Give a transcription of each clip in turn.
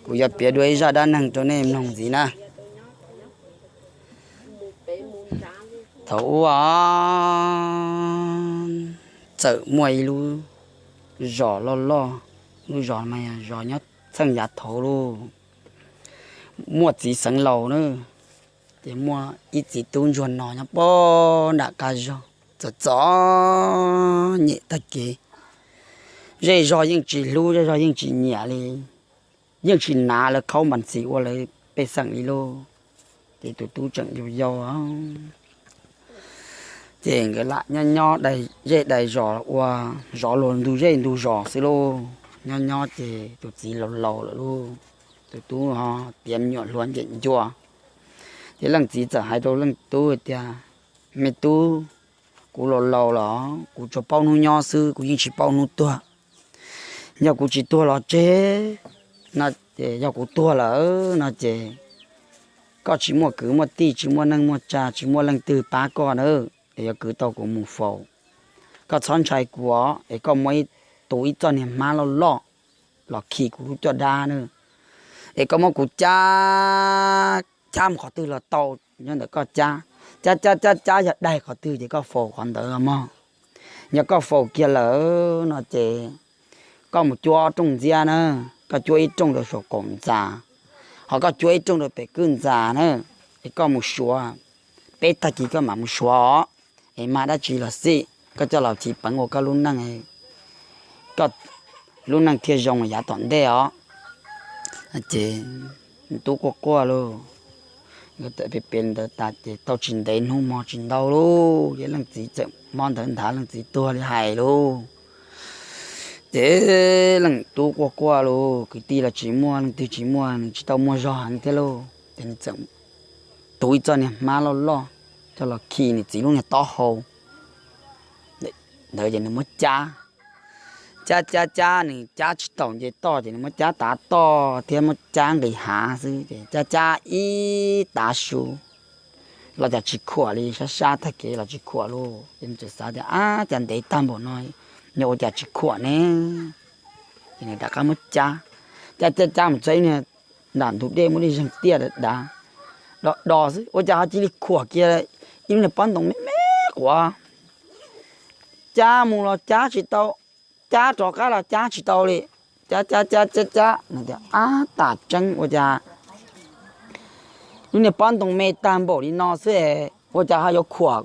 Kuv yuav piav dua ib zaj dab neeg rau nej mloog ntxiv na. Thaum ub txawm muaj ib lub zos loj loj, lub zos mas zos nyob txheej yav thaud lauj, muaj txiv xeev laus na, ces muaj ib txiv tub ntsuag no nyob pog nram qab zos, txom txom nyem tag kev, zej zog yeej tsis hlub, zej zog yeej tsis nyiam li, yeej tsis hnav lawv khaub npas ntxis ua lawv pej xeem li lauj. Ces tus tub tseem yau yau, ces nkawd lam nyob nyob zej dai zos ua zov luag ntug zej ntug zos xwb lauj. Nyob nyob ces tus txiv laus laus lawm lauj, tus tub ho tiav me nyuam hluas ncem ncua. Ces leej txiv txawm hais rau leej tub tias, Me tub, kuv laus laus los kuv tsuas paub hnub nyob xwb, kuv yeej tsis paub hnub tuag. Yog kuv tsis tuag los tseg no, ces yog kuv tuag lawm no ces koj tsis muaj kwv muaj tij, tsis muaj neej muaj tsa, tsis muaj leej twg pab koj na, es yuav kwv tau kuv mus faus. Koj txhob ntshai kuv os, es koj muab ib, tus ib txoj niag hmab loj loj los khi kuv lub caj dab na, es koj muab kuv cab, cab mus qhov twg los tau, nyob ntawm koj cab, cab cab cab cab yog daig qhov twg ces koj faus qhov ntawd mog. Yog koj faus kiag lawm no ces koj mus cuab ob rooj ntxiab na, koj cuab ib rooj rau saum qaum ntxa, ho koj cuab ib rooj rau pem kwj ntxa na, es koj mus suav, peb tag kis koj mam mus suav os, es mag dab tsi los xij koj coj los chiv peev ua koj lub neej, koj lub neej thiaj zoo yav tom ntej os. Ces tub quaj quaj lauj, pem pem ntawd tas ces tau tsis ntev hnub hmo tsis ntau lauj, ces leej txiv txawm mob ntawd nthav, leej txiv tuag li hais lauj. Ces leej tub quaj quaj lauj, kwv tij los tsis muaj, leej twg tsis muaj, nws tsis tau muaj zog heev thiab lauj, ces nws txawm tu ib txoj niag hmab loj loj coj los khi nws txiv lub niag taub hau ntawd ces nws muab cab, cab cab cab, nws cab tsis taus nce toj ces nws muab cab tav toj thiab muab cab nqis hav xwb ces cab cab ib tav su los cas tsis khuam li, sab sab tag kev los tsis khuam lauj. Ces nws txawm xav tias, Ab, cas ntev tag npaum no, yog ua cas tsis khuam ne? Ces nws rov qab muab cab, cab cab cab mus txog ib niag nram ntug dej muaj ib zeeg tiaj dav dav, do do xwb, ua cas ho cia li khuam kiag ib lub niag pob ntoo me me quav. Cab mus los cab tsis tau, cab rov qab los cab tsis tau li, cab cab cab cab cab, nws tias, Ab, tas tseeb, ua cas lub niag pob ntoo me tag npaum li no xwb es ua cas ho yuav khuam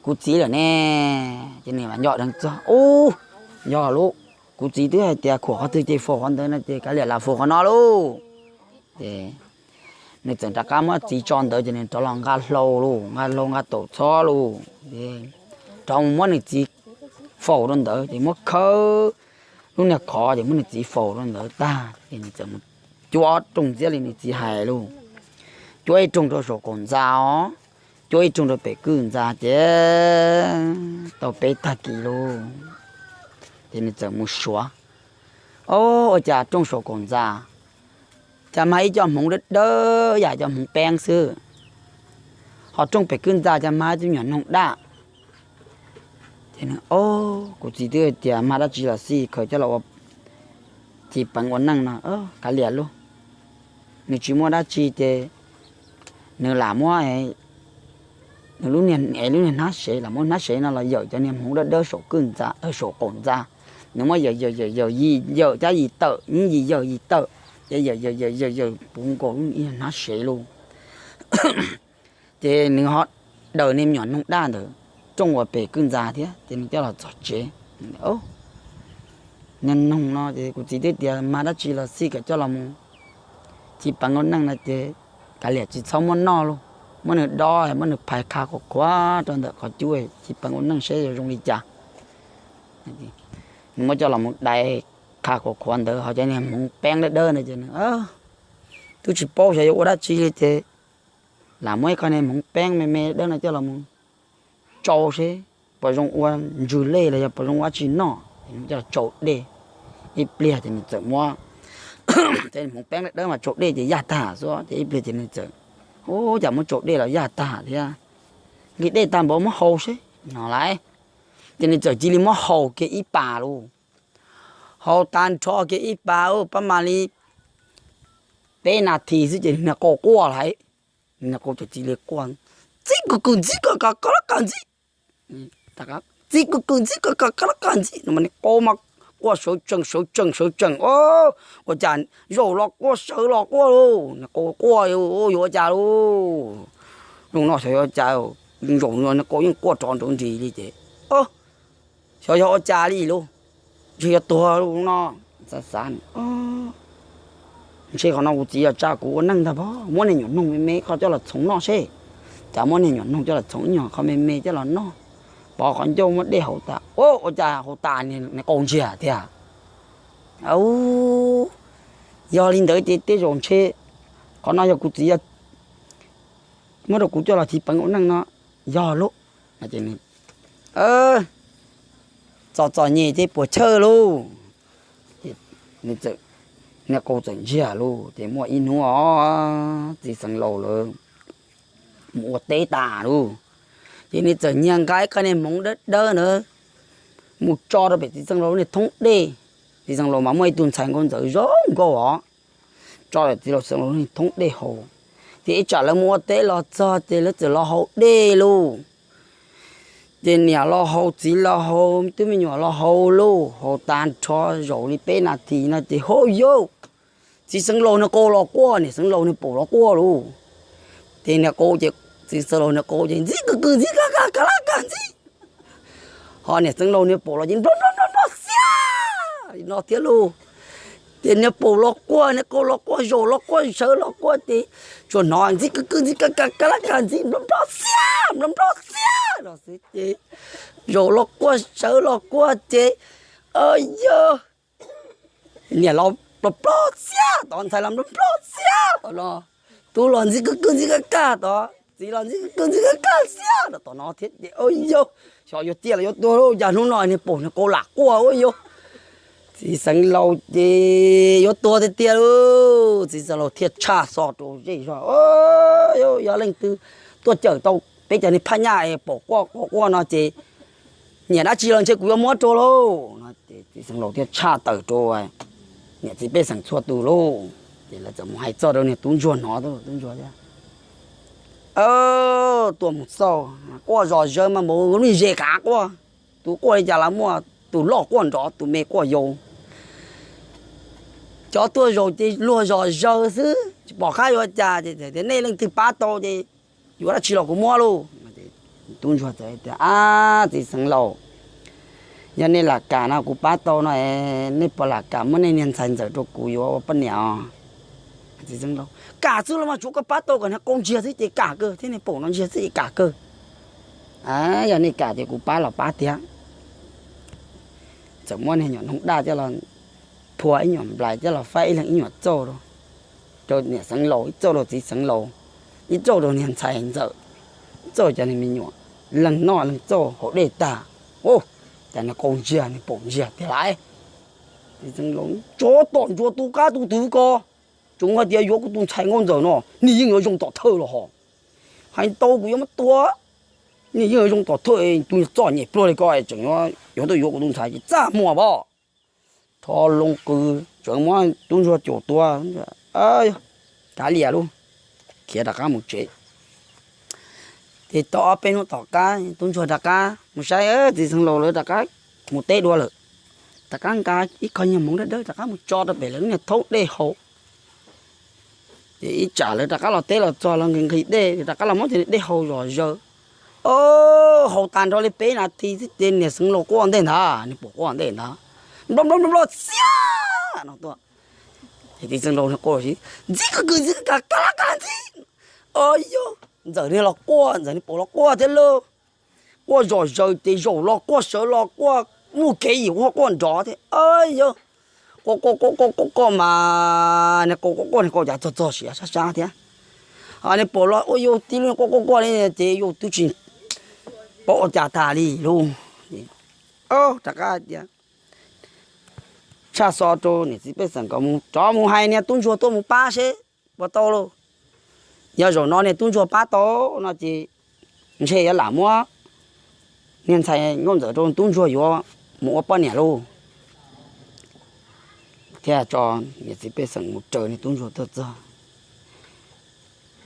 kuv txiv lawm ne? Ces nws mam nco dheev txog, Ub, yog lauj, kuv txiv twb hais tias khuam qhov twg ces faus qhov ntawd no ces kav liam lam faus qhov no lauj. Ces nws txawm rov qab muab txiv tso ntawd ces nws rov los nqa hlau lauj, nqa hlau nqa taum txhob lauj, rov mus muab nws txiv faus rau ntawd ces muab khawb lub niag qhov ces muab nws txiv faus rau ntawd tag ces nws txawm mus cuab ob rooj ntxiab li nws txiv hais lauj. Cuab ib rooj rau saum qaum ntxa os, cuab ib rooj rau pem kwj ntxa ces tau peb tag kis lauj, ces nws txawm mus suav. Ua cas rooj saum qaum ntxa cas mag ib co hmoov dawb dawb yam cov hmoov peeb xwb, ho rooj pem kwj ntxa cas mag ib tug me nyuam noog daj. Ces nws, Kuv txiv twb tias mag dab tsi los xij, khaws coj los ua txiv peev ua neej no, kav liam lauj. Nws tsis muaj dab tsi ces nws lam muab nws lub niag, lub niag hnab sev, lam muab hnab sev no los yawm cov niag hmoov dawb dawb saum kwj ntxa, saum qaum ntxa. Nws muab yawm yawm yawm yawm yim yawm cab yim tawm, yim yim yawm yim tawm, ces yawm yawm yawm yawm yawm puv nkaus lub niag hnab sev lauj. Ces nws ho daws niag me nyuam noog daj ntawd rooj uas pem kwj ntxa thiab ces nws coj los txog tsev. Niag noog no ces kuv txiv twb tias mag dab tsi los xij, khaws coj los mus txiv peev ua neej no ces kav liam tsis txhob muab noj lauj, muab nws dob, muab nws phais qha qhuav qhuav rau ntawm qhov cub txiv peev ua neej seb yuav zoo li cas. Nws muab coj los mus dai qha qhuav qhuav ntawd ho cov niag hmoov peeb dawb dawb ntawd ces nws twb tsis paub xyov yuav ua dab tsi li ces lam muab ib qho niag hmoov peeb me me dawb no coj los mus tsau seb puas zoo ua ntswg lej los yog puas zoo ua dab tsi noj. Coj los tsau dej ib pliag ces nws txawm muab, hmoov peeb dawb mas tsau dej ces yaj tag xwb ces ib pliag ces nws txawm, Ub, cas muab tsau dej los yaj tag thiab, nqhis dej tag npaum muab haus seb no lauj. Ces nws txawm cia li muab haus kiag ib pas lauj. Haus tag nrho kiag ib pas, pab mam li peb nas this xwb ces niag qau quaj lawm. Niag qau txawm cia li quaj, ntxib kawg kawg ntxib kawg kawg kawg lab kawg ntxib, ntxib kawg kawg ntxib kawg kawg kawg lab kawg ntxib no mas niag qau mas quaj sawv tsees sawv tsees sawv tsees. Ua cas zaum los quaj sawv los quaj lauj, niag qau quaj yuav ua cas lauj. Zoo no xyov yuav ua cas, zaum no niag qau yeej quaj rov nrov nris li ces xyov yog ua cas li lauj, ntshe yuav tuag lauj no. Xav xav, ntshe qhov no kuv txiv yog tsa kuv ua neej ntag pob, muab niag nyuam noog me me qhov coj los txhoov noj seb. Cas muab niag nyuam noog coj los txhoov ib nyuag qhov me me coj los noj, pov qhov ncauj muab dej haus tas, ua cas haus tas niag qau ntsiag tiag. Yog li ntawd ces tej zaum ntshe qhov no yog kuv txiv muab rau kuv coj los thim peev ua neej no yog lauj. Txom txom nyem ces puas chawj lauj. Niag qau txawm ntsiag lauj ces muaj ib hnub os, txiv xeev laus lawv mus ua teb tas lauj, ces nws txawm nyiag nqa ib qho niag hmoov dawb dawb ntawd mus tso rau pem txiv xeev laus lub niag thoob dej. Txiv xeev laus mas muaj ib tug ntxhais nkauj ntxawm zoo nkauj os, tso pem txiv xeev laus lub niag thoob dej haus. Ces ib tsam lawv mus ua teb los txog ces lawv txawm los haus dej lauj. Ces niam los haus txiv los haus twb me nyuam los haus lauj, haus tas nrho zaum li peb nas this no ces hauj yauj, txiv xeev laus niag qau los quaj, niam xeev laus niag paum los quaj lauj. Ces niag qau ces, txiv xeev laus niag qau ces ntxib kawg kawg ntxib kawg kawg kawg lab kawg ntxib, ho niam xeev laus niag paum los ces nrov nrov nrov nrov xiab li no thiab lauj. Ces niag paum los quaj, niag qau los quaj, zaum los quaj, sawv los quaj ces tsuas hnov ntxib kawg kawg ntxib kawg kawg kawg lab kawg ntxib nrov nrov xiab nrov nrov xiab no xwb ces zaum los quaj sawv los quaj ces yog niam los plog plog xiab tod, ntxhais los plog plog xiab tod no, tub los ntxib kawg kawg ntxib kawg kawg tod, txiv los ntxib kawg kawg ntxib kawg kawg xiab no tom no thiab ces yog, xyov yuav tiag los yuav tuag lauj, cas hnub no niag paum niag qau lam quaj ua yog. Txiv xeev laus ces yuav tuag tiag tiag lauj, txiv xeev laus thiaj tshaj xo rau zej zog, yog leej twg tuaj cawm tau peb cov niag phaj nyaj es paum quaj quaj quaj no ces nyiam dab tsi los ntshe kuv yuav muab rau lauj no ces txiv xeev laus thiaj tshaj tawm rau niam txiv pej xeem txhua tus lauj. Ces lawv txawm mus hais txog rau niag tub ntsuag hnov, tub ntsuag tias, tuaj mus xauj, quaj zom zaws mas npaum lub niag zes kav quaj, tus quaj li cas los muaj, tus loj quaj nrov, tus me quaj yau. Cov tuaj zaum ces luag zom zaws xwb, tsis pom qab yuav cas, ces tias nej leej twg pab tau ces yuav dab tsi los kuv muab lauj. Tub ntsuag txawm tias, ab, txiv xeev laus, yog nej lam kam no kuv pab tau no, nej puas lam kam muab nej niag ntxhais ntxawm rau kuv yuav ua poj niam os? Txiv xeev laus, kam xwb los mas, tsuav koj pab tau kom niag qau ntsiag xwb ces kam kawg thiab, niag paum no ntsiag xwb ces kam kawg. Yog nej kam ces kuv pab los pab tiag. Txawm muab niag nyuam noog daj coj los phua ib nyuam nplais coj los faib ib leeg ib nyuam txauj rau, rau niam xeev laus ib txauj, rau txiv xeev laus ib txauj, rau niag ntxhais ntxawm ib txauj, cov niag me nyuam leeg noj leeg txauj haus dej tag, cas niag qau ntsiag niag paum ntsiag tiag lauj. Txiv xeev laus, tsov tom ntsuas tu qab tu twv ko, tseem hais tias yuav kuv tus ntxhais nkauj ntxawm no, nws yeej yuav zoo tom thawj los hos. Hais ntau kuv yuav muab tua, nws yeej yuav zoo tom thawj, tus txom nyem pluag li ko tseem yuav tuaj yuav kuv tus ntxhais ces txaj muag pab. Rho loo qws tseem muab tub ntsuag caum tua. Kav liam lauj, khiav rov qab mus tsev. Ces tau ob peb hnub tom qab tub ntsuag rov qab mus saib txiv xeev laus lawv rov qab mus teb dua lawm. Rov qab nqa ib qho nyuag hmoov dawb dawb rov qab mus tso rau pem lawv lub niag thoob dej haus. Ces ib tsam lawv rov qab los teb los txog los nqhis nqhis dej, rov qab los muab cov dej haus zom zaws. Haus tas nrho li peb nas this xwb ces niag xeev laus quaj ntej ntag, niag paum quaj ntej ntag, nplo nplo nplo nplo xiab no tuaj. Ces txiv xeev laus quaj, ntxib kawg kawg ntxib kawg kawg kab lab kab ntxib. Yog ntxawm niag los quaj, ntxawm niag paum los quaj thiab lauj. Quaj zom zaws ces zaum los quaj sawv los quaj, muaj kev yim quaj quaj nrov thiab. Yog quaj quaj quaj quaj quaj mas niag qau quaj quaj niag qau cas txog txog siav sab sab thiab. Niag paum los ua yus tib lub quaj quaj quaj li ces yus twb tsis paub ua cas tas li lauj. Rov qab tias, tshaj xov rau niam txiv pej xeem kom mus rov mus hais niag tub ntsuag tuaj mus pab seb puas tau lauj. Yog zaum no niag tub ntsuag pab tau no ces ntshe yuav lam muab niag ntxhais nkauj ntxawm rau tub ntsuag yuav mus ua poj niam lauj. Thiaj tso niam txiv pej xeem mus raws niag tub ntsuag tuaj txog.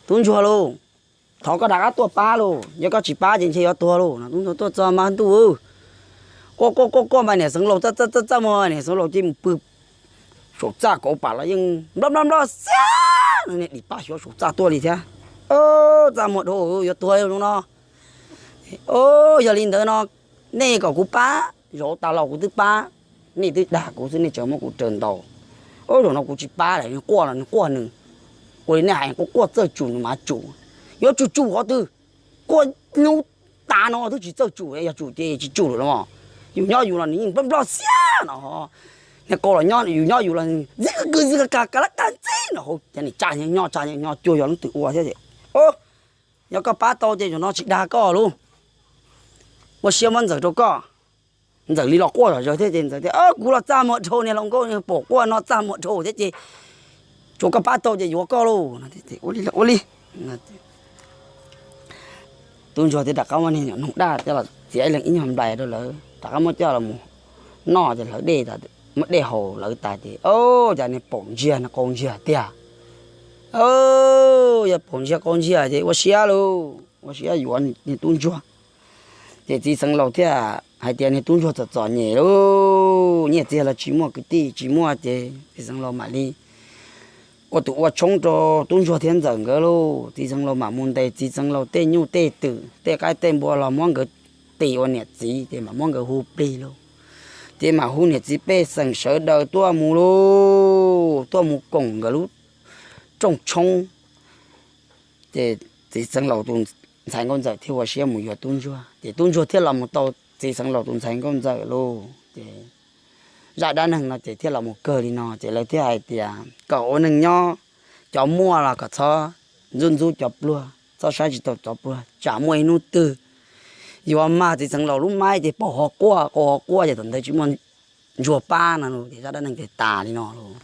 Tub ntsuag lauj, thov koj rov qab tuaj pab lauj, yog koj tsis pab ces ntshe yuav tuag lauj no. Tub ntsuag tuaj txog mas ntuj, quaj quaj quaj quaj mas niam xeev laus txaj txaj txaj muag, niam xeev laus ces mus pw saum txaj kauv pam los yeej nploj nploj nploj xiab no, niam dim paj xyuav saum txaj tuaj li thiab. Txaj muag dhau, yuav tuag no. Yog li ntawd no nej kom kuv pab, zaum tas los kuv twb pab, nej twb dag kuv xwb nej tseem muab kuv raws ntaus. Zaum no kuv tsis pab lawm, nws quaj los nws quaj nws, ua li nej hais quaj quaj txawj tsum nws mas tsum, yuav tsum tsum qhov twg? Quaj hnub tas no twb tsis txawj tsum, yog tsum ces tsis tsum lawm los. Yus nyob yus los nws yeej nploj nploj xiab no, niag qau los nyob, yus nyob yus los nws zib ka kwv zib ka kag ka lab kag ntxib no, hauv cas nim tsa nyob tsa nyob cuag yog leej twg ua thiab ces. Yog koj pab tau ces zaum no tsis dag koj lauj, ua siab muab Ntxawm rau koj. Ntxawm li los quaj zom zaws thiab ces Ntxawm tias, kuv los txaj muag dhau, niag hluas nkauj pom quaj no txaj muag dhau thiab ces tsuas koj pab tau ces yuav koj lauj. Ua li, tub ntsuag thiaj rov qab muab niag nyuam noog daj coj los txiav ib leeg ib nyuag nplais rau lawv rov qab muab coj los mus noj ces hlawv dej, muab dej haus lawv tas ces, o, cas niag paum ntsiag niag qau ntsiag tiag. Yog paum ntsiag qau ntsiag ces ua siab lauj, ua siab yuav niag tub ntsuag. Ces txiv xeev laus thiaj hais tias niag tub ntsuag txom txom nyem lauj, nyiaj txiag los tsis muaj, kwv tij tsis muaj ces txiv xeev laus mam li ua tus ua tshoob rau tub ntsuag thiab Ntxawm nkawd lauj. Txiv xeev laus mam mus ntes txiv xeev laus tej nyuj tej twm tej qaib tej npua los muab nkawd tis ua niam txiv ces mam muab nkawd hu plig lauj. Ces mam hu niam txiv pej xeem sawv daws tuaj mus lauj, tuaj mus koom nkawd lub rooj tshoob. Ces txiv xeev laus tus ntxhais nkauj Ntxawm thiaj ua siab mus yuav tub ntsuag ces tub ntsuag thiaj los mus tau txiv xeev laus tus ntxhais nkauj Ntxawm lauj. Ces zaj dab neeg no ces thiaj los mus kawg li no ces lawv thiaj hais tias kom ua neeg nyob, cov muaj los kom txhob ntxub ntxub cov pluag, txhob saib tsis taus cov pluag, tsam muaj ib hnub twg yuav mag txiv xeev laus lub maib ces paum ho quaj qau ho quaj ces thaum ntawd tsis muaj ntsuag pab no ces zaj dab neeg ces tas li no lauj.